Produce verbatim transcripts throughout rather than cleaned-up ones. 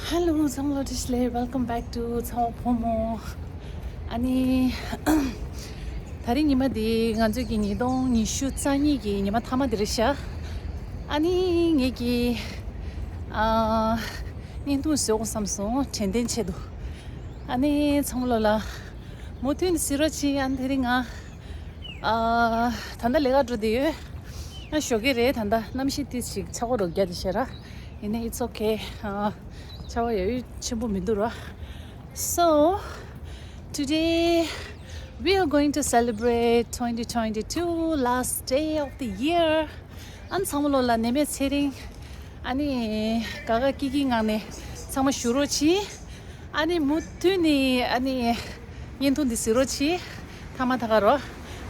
Hello, ཚང་མ་ལ་བཀྲ་ཤིས་བདེ་ལེགས། Welcome back to ཚ་བ་ཕོ་མོ། ཨ་ནི། ད་རིང་ཉི་མ་འདི་ང་ཚོའི་གི་ཉིས་སྟོང་ཉི་ཤུ་རྩ་གཉིས་ཀྱི་ཉི་མ་མཐའ་མ་འདི་རེད་ཤག་ཨ་ནི་ངེད་ཀྱི་ཨ་བརྙན་ཐུང་བཟོ་དགོས་བསམ་སོང་། དྲན་རྟེན་ཆེད་དུ། ཨ་ནི་ཚང་མ་ལོ་ལ་མུ་མཐུད་ནས་གཟིགས་རོགས་གྱིས། ཨ་ནི་དེ་རིང་ང་ཨ་ད་ལྟ་ལས་ཀ་འགྲོ་བསྡད་ཡོད། ཨ་ཞོགས་ཀས་རེད། ད་ལྟ་གནམ་གཤིས་ཏོག་ཙམ་ཆར་པ་རོ་བརྒྱབ་བསྡད་ཤག་ར། ཡིན་ནའི་it's okay. ཨ་ཆར་པ་ཡག་ཡོད་ཆེན་པོ་མི་འདུག་ར། So, today we are going to celebrate twenty twenty-two, last day of the year. ཨ་ནི་ཚང་མ་ལོ་ལ་ནད་མེད་ཚེ་རིང་། ཨ་ནི་དགའ་དགའ་སྐྱིད་སྐྱིད་ངང་ནས་ཚང་མ་བཞུགས་རོགས་གྱིས། ཨ་ནི་མུ་མཐུད་ནས་ཨ་ནི་བརྙན་ཐུང་འདི་གཟིགས་རོགས་གྱིས། ཐ་མ་ཐ་ག་རོ།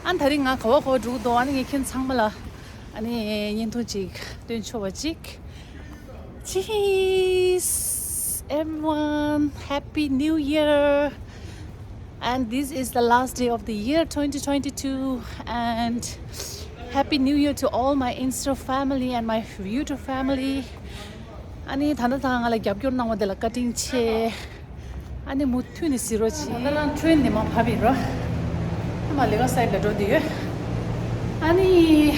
ཨ་ནི་ད་རིང་ང་ག་བ་ག་བ་འགྲོ་གི་འདུག་ཨ་ནི་ངས་ཁྱེད་ཚང་མ་ལ་ཨ་ནི་བརྙན་ཐུང་ཅིག་སྟོན་ཆོག་པ་ཅིག Cheers, everyone. Happy New Year. And this is the last day of the year twenty twenty-two. And Happy New Year to all my Insta family and my YouTube family. ཨ་ནི་ད་ལྟ་ད་ང་ལ་རྒྱབ་སྐྱོར་གནང་བ་དེ་ལ་བཀའ་དྲིན་ཆེ། ཨ་ནི་མུ་མཐུད་ནས་གཟིགས་རོགས་གྱིས། ད་ལྟ་རང་ཁྲོན་ནས་མར་བབས་ཡིན་རོ། ཨ་མ་ལས་ཀ་སའིཊ་ལ་འགྲོ་བསྡད་ཡོད། ཨ་ནི་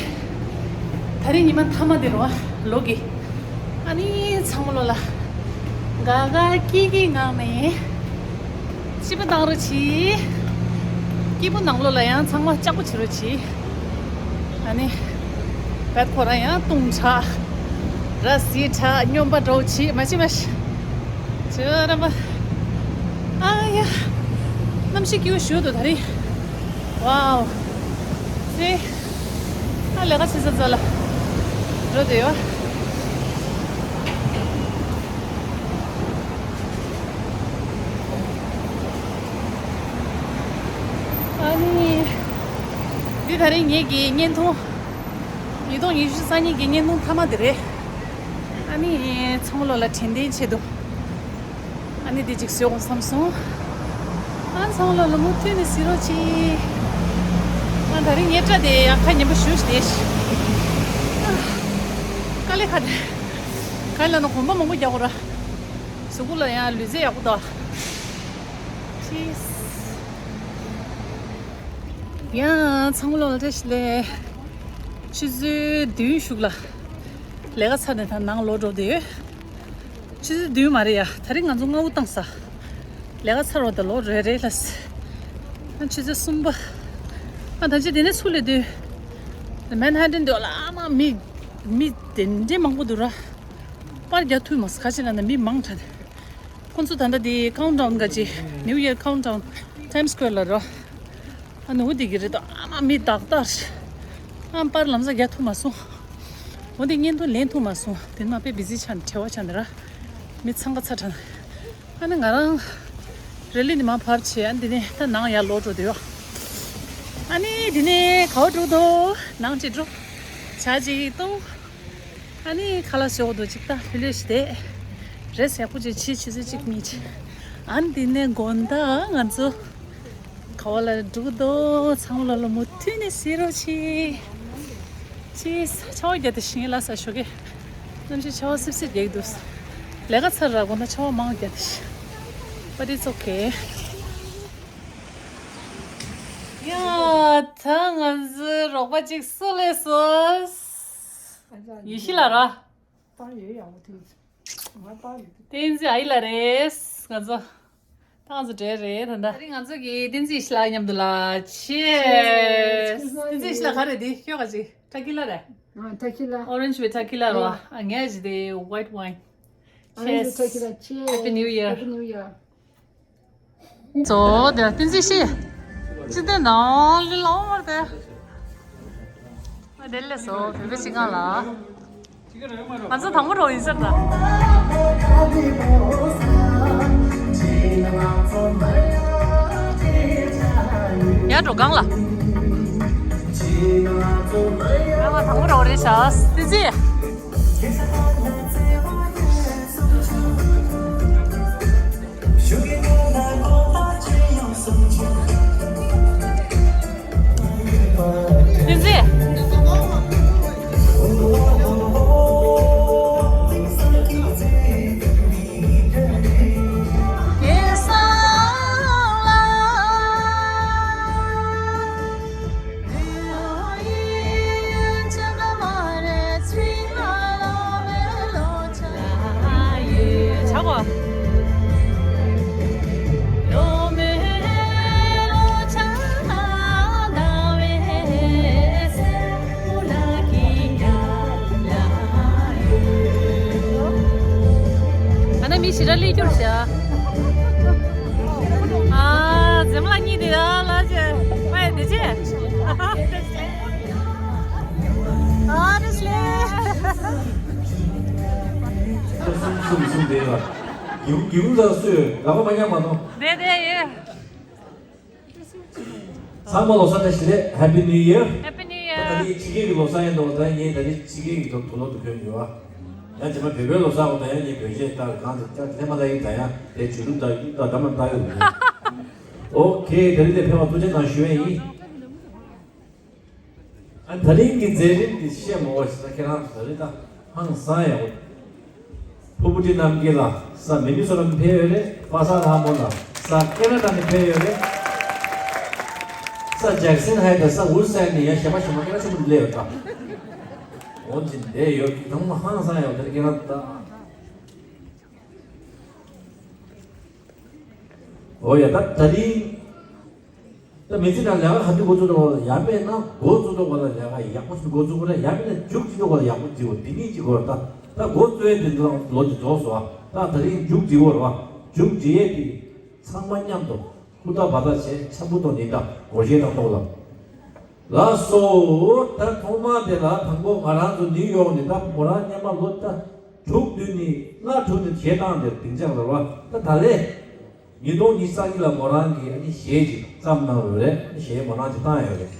ད་རིང་ཉི་མ་མཐའ་མ་དེ་རོ་ལོ་གི། ཨ་ནི་ཚང་མ་ལོ་ལ་དགའ་དགའ་སྐྱིད་སྐྱིད་ངང་ནས་སྐྱིད་པོ་གནང་རོགས་གྱིས། སྐྱིད་པོ་ནང་ལོ་ལ་ཡང་ཚང་མ་ལྕགས་པོ་བྱེད་རོགས་གྱིས། ཨ་ནི། བད་ཁོ་རང་ཡང་བཏུང་དྲགས། ར་བཟི་དྲགས། སྨྱོན་པ་འདྲ་བོ་བྱེད་མ་བྱེད་མ་ཤེས། ཇོ་ར་མ། ཨ་ཡ། གནམ་གཤིས་སྐྱིད་པོ་ཞེ་པོ་འདུག་ད་རིང་། ཝའོ། ཙི། ཨ་ལས་ཀ་བྱེད་ས་ཚོ་ལ་འགྲོ་བསྡད་ཡོད། ཨ་ནི། འདི་ད་རིང་ངེད་ཀྱི་བརྙན་ཐུང་། ཉིས་སྟོང་ཉི་ཤུ་རྩ་གཉིས་ཀྱི་བརྙན་ཐུང་མཐའ་མ་དེ་རེད། ཨ་ནི་ཚང་མ་ལོ་ལ་དྲན་རྟེན་ཆེད་དུ། ཨ་ནི་འདི་གཅིག་བཟོས་དགོས་བསམ་སོང་། ཨ་ཚང་མ་ལོ་ལ་མུ་མཐུད་ནས་གཟིགས་རོགས་གྱིས། ཨ་ད་རིང་ངའི་སྐྲ་དེ་ཡང་ཁ་ངན་པ་ཞེ་པོ་ཞིག་བསྡད་ཤག་དཀའ་ལས་ཁག་དེ། ག་ལ་ན་གོམ་པ་མང་པོ་རྒྱག་དགོས་ར། གཟུགས་པོ་ལ་ཡང་ལུས་རྩལ་ཡག་པོ་དང་། ཅིས། ཡང་ཚང་མ་ལོ་ལ་བཀྲ་ཤིས་བདེ་ལེགས། ཆུ་ཚོད་བདུན་ཞུགས་ལ། ལས་ཀ་ཚར་ནས་ད་ནང་ལོག་འགྲོ་བསྡད་ཡོད། ཆུ་ཚོད་བདུན་མ་རེད་ཡ། ད་རིང་ང་ཚོ་སྔ་པོ་བཏང་ས། ལས་ཀ་ཚར་བ་དང་ལོག་རེ་རེ་ལ། ཨ་ཆུ་ཚོད་གསུམ་པ། ཨ་ད་ཅི་དེ་ནས་ཚུར་སླེབས་དུས། མན་ཧ་ཏན་དུ་ལ་ཨ་མ་མི། མི་དེ་འདྲའི་མང་པོ་འདུག་ར། པར་རྒྱག་ཐུབ་མ་སོང་། ག་ཅི་ལ་ན་མི་མང་དྲགས། ཁོང་ཚོ་ད་ལྟ་དེ་ཀའུན་ཊའུན་ག་ཅི། New Year countdown Times Square ལ་རོ། ཨ་ནི་འུ་དེ་གི་རེད་དོ། ཨ་མ་མི་དག་དར། ཨ་པར་ལམ་སང་རྒྱག་ཐུབ་མ་སོང་། འོ་དེ་བརྙན་ཐུང་ལེན་ཐུབ་མ་སོང་། དེ་ནི་མ་དཔེ་བི་ཟི་ཆགས་ནས་བྲེལ་བ་ཆགས་ནས་ར། མི་འཚང་ཁ་ཚ་དྲགས། ཨ་ནི་ང་རང་རེ་ལི་ནས་མར་བབས་བྱས། ཨ་ནི་དེ་ནས་ད་ནང་ཡར་ལོག་འགྲོ་འདོད་ཡོད། ཨ་ནི་དེ་ནས་ག་བ་འགྲོ་འདུག་ནང་ཅིག་འགྲོ། ཇ་ཅིག་བཏུང་། ཨ་ནི་ཁ་ལག་ཟོས་འདུག་ཅིག་ད་ལྷོད་ལྷོད་ཞིག་བསྡད། རེས་ཡག་པོ་ཅིག་བྱས། ཆུ་ཚོད་གཅིག་གཉིས་ཅིག་ཨ་ནི་དེ་ནས་དགོང་དག་ང་ཚོ་ག་བ་ལ་འགྲོ་འདུག་ཚང་མ་ལ་ལ་མུ་མཐུད་ནས་གཟིགས་རོགས་གྱིས། ཅིས་ཆར་པ་བརྒྱབ་བསྡད་ཤག་ངས་ལབ་ས་ཞོགས་ཀས། གནམ་གཤིས་ཆར་པ་སིབ་སིབ་རྒྱག་གི་འདུག་ལས་ཀ་ཚར་ར་དགོང་དག་ཆར་པ་མང་བ་བརྒྱབ་བསྡད་ཤག But it's okay. ཡ། ད་ང་ཚོའི་རོགས་པ་གཅིག་སུ་སླེབས་སོང་། ཡེ་ཤེས་ལགས་ར། ཏང་ཡོད་ཡག་པོ་ཐུག་ང་ཏང་ཡོད། བསྟན་འཛིན་ཨ་ཡེ་ལགས་རེད། ང་ཚོ་ཏང་ཚོ་གྲས་རེད་ད་ལྟ། ད་རིང་ང་ཚོ་གི་བསྟན་འཛིན་ཡེ་ཤེས་ལགས་མཉམ་དུ་ལ། Cheers. Cheers. བསྟན་འཛིན་ཡེ་ཤེས་ལགས་ག་རེ་འདི་ཁྱོད་ག་ཅིག་ཊ་ཀི་ལ་རེད། ཨ་ཊ་ཀི་ལ། Orange with tequila རོ། ཨ་ངས་ཅི་དེ་white wine. Orange with tequila. Cheers. Happy New Year. Happy New Year. ཙོ་དེ་བསྟན་འཛིན་ཤེས། ཅི་དེ་ནང་ལི་ལོ་མར་དེ། ཨ་དེ་ལས་སོ་བོད་པའི་སྤྱི་ཁང་ལ། ང་ཚོ་དང་པོ་རོགས་ཡིན་ཟེར་ད། ཡར་འགྲོ་སྒང་ལ། ང་དང་པོ་རོགས་རེད་ཤག་བསྟན་འཛིན། བསྟན་འཛིན། ཨ་གོ། ཨ་ན་མི་ཞེ་དྲག་སླེབས་ཁྱུར་བྱ། ཨ་འཛེམ་ལ་གཉིས་དེ་ཨ་ལ་ཅེ་མ་ཡ་དེ་ཅེ། ཨ་རེ་སླེབས། སུམ་སུམ་སུམ་དེ་ལ། ཡུམ་ཡུམ་ལ་སུས་ལག་པ་མ་ཉམས་མ་གཏོང་། དེ་དེ་ཡོད། ཚང་མ་ལོ་གསར་བཀྲ་ཤིས་བདེ་ལེགས། Happy New Year། Happy New Year། ད་ནི་ཕྱི་རྒྱལ་གྱི་ལོ་གསར་ཡིན་འདུག་ད་ངས་ད་ནི་ཕྱི་རྒྱལ་གྱི་ཐོག་ཐུག་ལོ་དུ་ཕེབས་ཡོད་བ། ཡང་རྗེས་མ་བོད་པའི་ལོ་གསར་འོ་ད་ཡང་ངས་བོད་ཆས་ལྟར་གང་དུ་ལྟར་ལྷད་མ་ལྟ་ཡིན་ད་ཡང་དེ་བྱུ་རུ་ལྟ་ཡུག་ལྟ་འདྲ་མ་ལྟ་ཡོད་མ་རེད། ཨོ་ཁེ། ད་ནི་དེ་ཕེབས་པ་ཐུགས་རྗེ་གནང་ཞུ་ཡས་ཡིན། ཨ་ད་རིང་གི་མཛད་རིམ་འདི་བཤད་མ་དགོས་ཤིག་ད་ཁྱེད་རང་ཚོ་ད་རེས་ད་ཧང་སང་ཡག་པོ། ཕུར་བུ་ཁྲི་རྣམ་རྒྱལ་ལགས་ས་མི་ནི་སོ་ཊ་ནས་ཕེབས་ཡོད་རེད། པ་སངས་ལྷ་མོ་ལགས་ས་ཀེ་ན་ཌ་ནས་ཕེབས་ཡོད་རེད། ས་ཇེག་སན་ཧའི་ཊི་ས་ཝུ་སི་ཊོན་ནས་ཡང་གཞས་པ་གཞས་མ་སྐད་གྲགས་ཆེན་པོ་སླེབས་ཡོད་ད། འོན་ཀྱང་འདས་ཡོད་ཀྱི་དང་མ་ཧང་སང་ཡག་ད་རེས་ཁྱེད་རང་ད། འོ་ཡ་ད་ད་རིང་། ད་མི་ཚེ་ནང་ལས་ཀ་ག་དུས་འགོ་བཙུགས་འགྲོ་བ་ལ་ཡང་མེད་ན་འགོ་བཙུགས་འགྲོ་བ་ལ་ལས་ཀ་ཡག་པོ་ཞིག་འགོ་བཙུགས་དགོས་རེད། ཡང་མེད་ན་མཇུག་སྒྲིལ་འགྲོ་བ་ལ་ཡག་པོ་སྒྲིལ་དགོས། འདི་གཉིས་ཀྱི་སྐོར་ད་ད་འགོ་བཙུགས་ཡས་དེ་ཚོ་ལོ་གཅིག་རྫོགས་སོང་བ། ད་ད་རིང་མཇུག་སྒྲིལ་དགོས་རེད་བ། མཇུག་སྒྲིལ་ཡས་དེ་ཚང་མ་མཉམ་དུ་ཧུར་ཐག་འབད་ཐག་བྱས་འཆམ་པོ་དང་ནི་ད་སྒོར་གཞས་བཏང་ཐོག་ལ། ལགས་སོ། ད་ཐོག་མ་དེ་ལ་དང་པོ་ང་རང་ཚོ་ནིའུ་ཡོག་ནས་ད་མོ་རང་སྔོན་མ་ལོ་ད་དྲུག་བདུན་ནས་ལྔ་དྲུག་ནས་གཞས་བཏང་དེར་སྡིངས་ཆ་ལ་རེད་བ། ད་ད་ལས། ཉིས་སྟོང་ཉི་ཤུ་རྩ་གཉིས་ལ་མོ་རང་གིས་ཨ་ནི་གཞས་ཅིག་བརྩམས་གནང་ཡོད་རེད། ཨ་ནི་གཞས་མོ་རང་ཅིག་བཏང་ཡོད་རེད།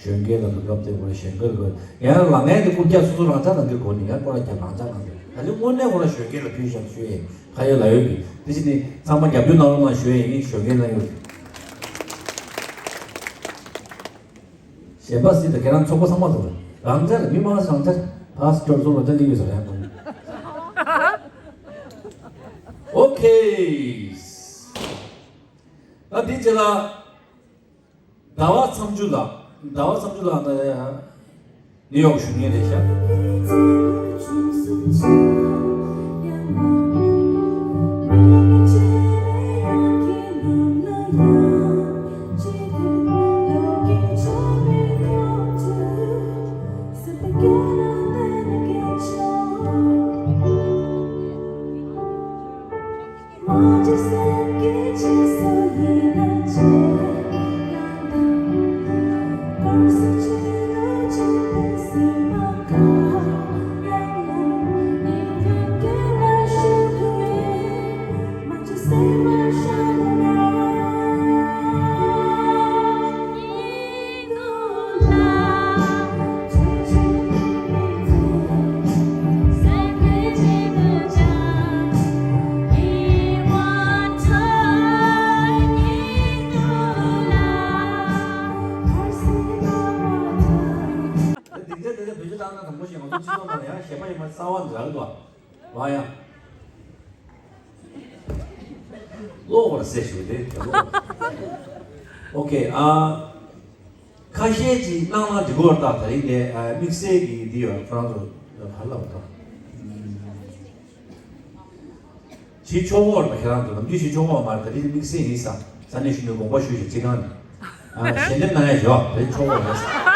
གཞོན་སྐྱེས་ལ་དུས་སྐབས་དེ་བར་གཞོན་སྐྱེས་ལ་ཡང་ལ་ངན་དེ་རྐུབ་བཀྱག་སོ་སོ་རང་ཅག་ནང་གི་སྒོ་ནས་ཡང་སྐོར་ར་རྒྱབ་རང་ཅག་ནང་གི་ད་ལོ་དངོས་གནས་ཁོ་རང་གཞོན་སྐྱེས་ལ་ཕུལ་བཞག་ཞུ་ཡས་ཁ་ཡོད་ལག་ཡོད་ཀྱི་དེ་བཞིན་ནི་ཚང་མ་རྒྱབ་སྐྱོར་གནང་རོགས་གནང་ཞུ་ཡས་ཡིན། གཞོན་སྐྱེས་ལ་ཡོད། གཞན་པ་སྲིད་དུ་ཁྱེད་རང་ཚོགས་པ་ཚང་མ་ཚོགས་རང་ཅག་ལ་མི་མང་རང་ཅག་ཕ་སི་ཀྱོར་ཚོགས་ལ་ཅག་ལི་ཡོད་ཟེར་ཡང་གོ། ཨོ་ཁེ། ད་དེ་རྗེས་ལ། ཟླ་བ་མཚམས་ཆུ་ལགས། ཟླ་བ་མཚམས་ཆུ་ལགས་ད་ནིའུ་ཡོག་བཞུགས་མཁན་རེད་ཤག་སྡིངས་ཆ་དེ་ཚོ་བེད་སྤྱོད་བཏང་ན་དང་པོ་ཞིག་ང་ཚོ་སྤྱི་ཚོགས་ནང་ཡང་གཞས་པ་ཡིན་པ་གསར་བ་འདྲ་འདུག་བ་ཡ། ཀློག་པར་གསལ་ཞུ་དེ་ཀློག་ཨོ་ཁེ་ཨ། ཁ་ཤས་ཀྱིས་གནང་ན་འགྲིག་གི་རེད་ད། ད་རིང་ནས་དམིགས་བསལ་གྱི་འདི་ཡོད་ཁོ་རང་ཚོ་ག་ལ་བ་དང་བྱེད་ཆོག་གི་རེད་པ། ཁྱེད་རང་ཚོ་ནམ་རྒྱུན་བྱེད་ཆོག་གི་མ་རེད། ད་རིང་དམིགས་བསལ་ཡིན་ས། ས་གནས་གཞོན་ནུའི་དགོངས་པ་ཞུས་ཤིག་སྤྱི་ཁང་ནས་ཞལ་འདེབས་གནང་ཡ་ཞོག་ད་རིང་ཆོག་གི་རེད་ས།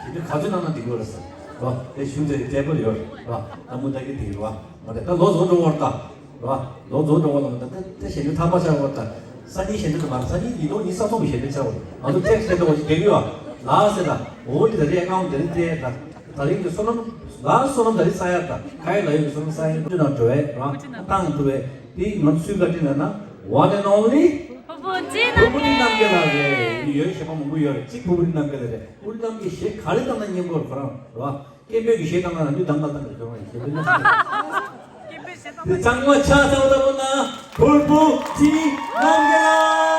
དེ་ནི་ ག་ཚོད་གནང་ན་འགྲིག་གི་རེད་ཟེར། རོ། དེ་ཞུ་ཚེ་དེ་པར་ཡོད་རོ། ད་མུ་ད་གི་དེ་རོ། མ་རེད་ད་ལོ་རྫོགས་འགྲོ་བར་ད། རོ། ལོ་རྫོགས་འགྲོ་བར་ལ་མ་ད་དེ་ཞེ་འདྲ་ཐག་པ་ཆགས་བར་ད། སང་ཉིན་ཞེ་འདྲ་མ་རེད། སང་ཉིན་ཉིན་ལོ་ཉིན་ས་ཚོགས་མི་ཞེ་འདྲ་ཆགས་བར་ང་ཚོ་ཐེག་ཞེ་འདྲ་བ་ཞིག་རྒྱག་གི་ཡོད། ལགས་ཟེར་ད། འོ་འདི་ད་རེད་ཨ་ཁང་འདི་རེད་དེ་ད། ད་རིང་གི་བསོད་ནམས་ལ་བསོད་ནམས་ད་རེད་ས་ཡ་ད་ཁ་ཡ་ལ་ཡོད་གི་བསོད་ནམས་ས་ཡ་འདི་ན་འགྲོ་བས་རང་བཏང་ཐུབ་བས་དེ་ང་ཚོ་སུས་བཀའ་དྲིན་ལ་ན། One and only། བུ་བུ་ཅི་རྣམ་རྒྱལ། རྣམ་རྒྱལ་ལགས་རེད། ཡོད་ཞེ་པོ་མང་པོ་ཡོད་རེད། གཅིག་བུ་བུ་རྣམ་རྒྱལ་ལགས་རེད། བུ་རྣམ་རྒྱལ་ཞེས་ག་རེ་བཏང་ན་སྙན་པོ་རེད་ཁོ་རང་རེད་བ། སྐད་འབོད་ཀྱི་གཞས་བཏང་ན་རང་ལུས་དང་མ་བཏང་གི་ཁྱོད་རང་ཡིན་ཞེས་པའི་གནས་ཚུལ་དེ། གཙང་མ་ཆ་ཚང་བ་ལྟ་བུ་ན་ཕུར་བུ་ཅི་རྣམ་རྒྱལ་ལགས།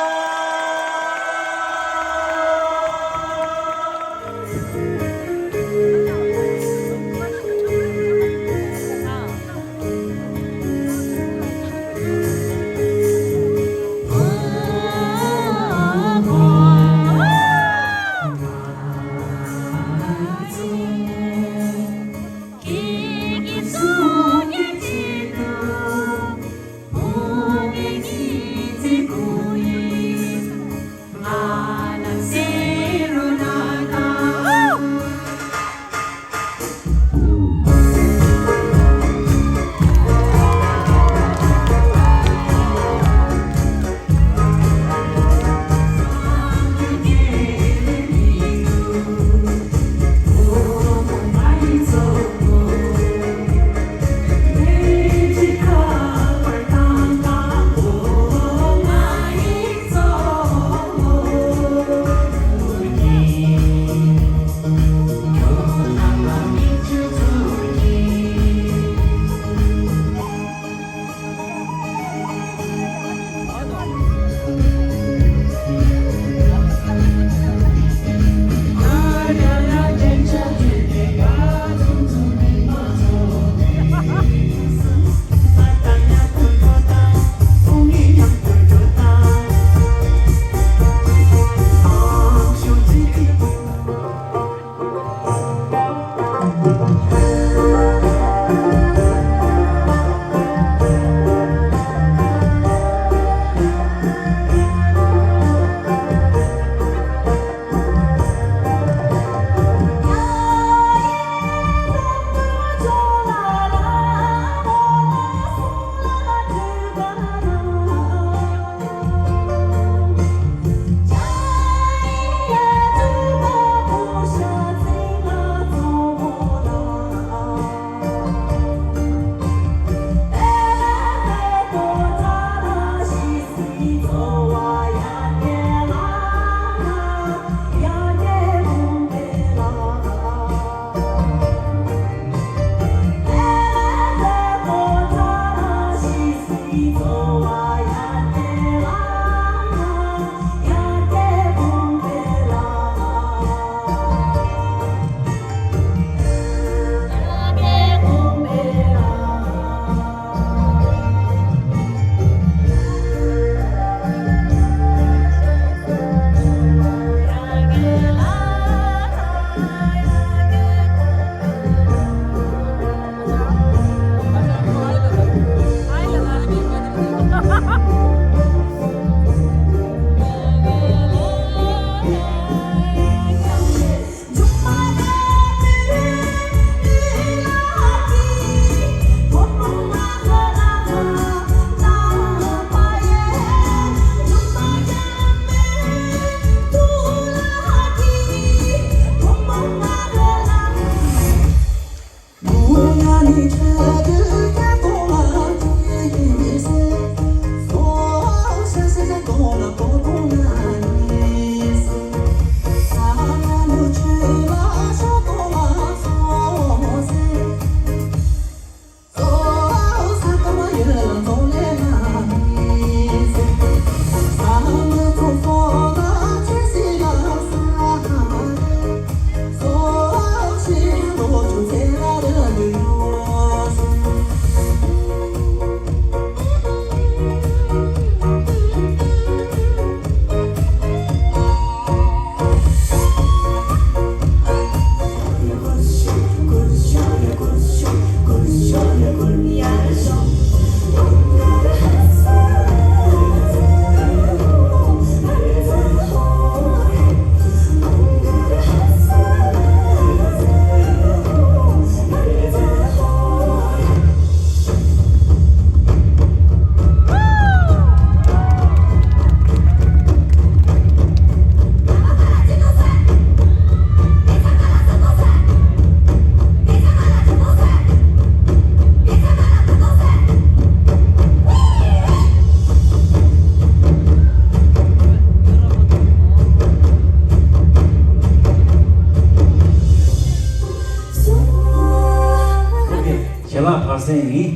བར་གསེང་ཡིན།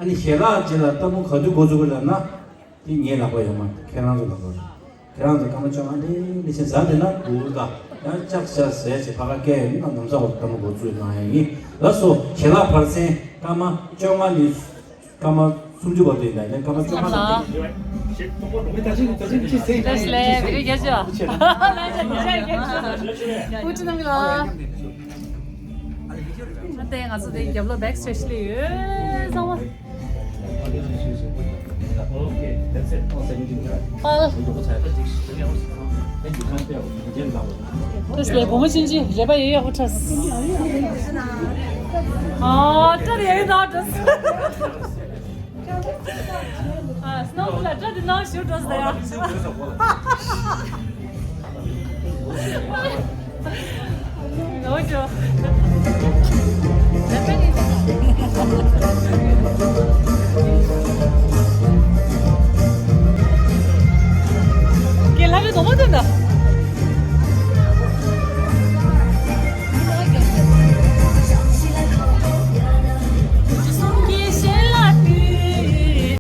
ཨ་ནི་ཞལ་ལག་ཅིག་ལ་ལྟད་མོ་ག་དུས་འགོ་འཛུགས་དགོས་ལབ་ན། དེ་ངའི་ལག་པ་ཡོད་མ་རེད། ཁྱེད་རང་ཚོ་ལག་པ་རེད། ཁྱེད་རང་ཚོ་སྐར་མ་བཅོ་ལྔ་དེ་ནི་ཆེ་ཟ་དེ་ན་འུར་ད་ཡང་ལྕག་ཤ་ཟས་བྱས་ཕ་ག་སྐད་ཡོད་ན་ནམ་ས་བར་ལྟད་མོ་འགོ་འཛུགས་གནང་ཡ་ཡིན། ལགས་སོ། ཞལ་ལག་བར་གསེང་སྐར་མ་བཅོ་ལྔ་ནས་སྐར་མ་སུམ་ཅུ་བར་དུ་ཡིན་ད་ཡིན་ན་སྐར་མ་བཅོ་ལྔ་ལ། བཀྲ་ཤིས་བདེ་ལེགས། བཀྲ་ཤིས་བདེ་ལེགས། ཨུ་ཅི་ནམ་གི་ལ། ད་ལྟའི་ང་ཚོ་དེ་རྒྱབ་ལོགས་བེག་སི་ཊེཇ་ལ་ཡོད་ཚང་མ། ཨ། དེ་ལས་བུ་མོ་ཆུང་ཆུང་རེ་བ་ཡོད་ཡག་པོ་འཕྲོས། ཨ། སྐྲ་དེ་ཡག་ཡོད་ན་འགྲོ། ཨ། སྣང་བ་ལ་སྐྲ་དེ་ནང་ཞུ་འགྲོ་ཟེར་ཡ། ལོ་ཅོ།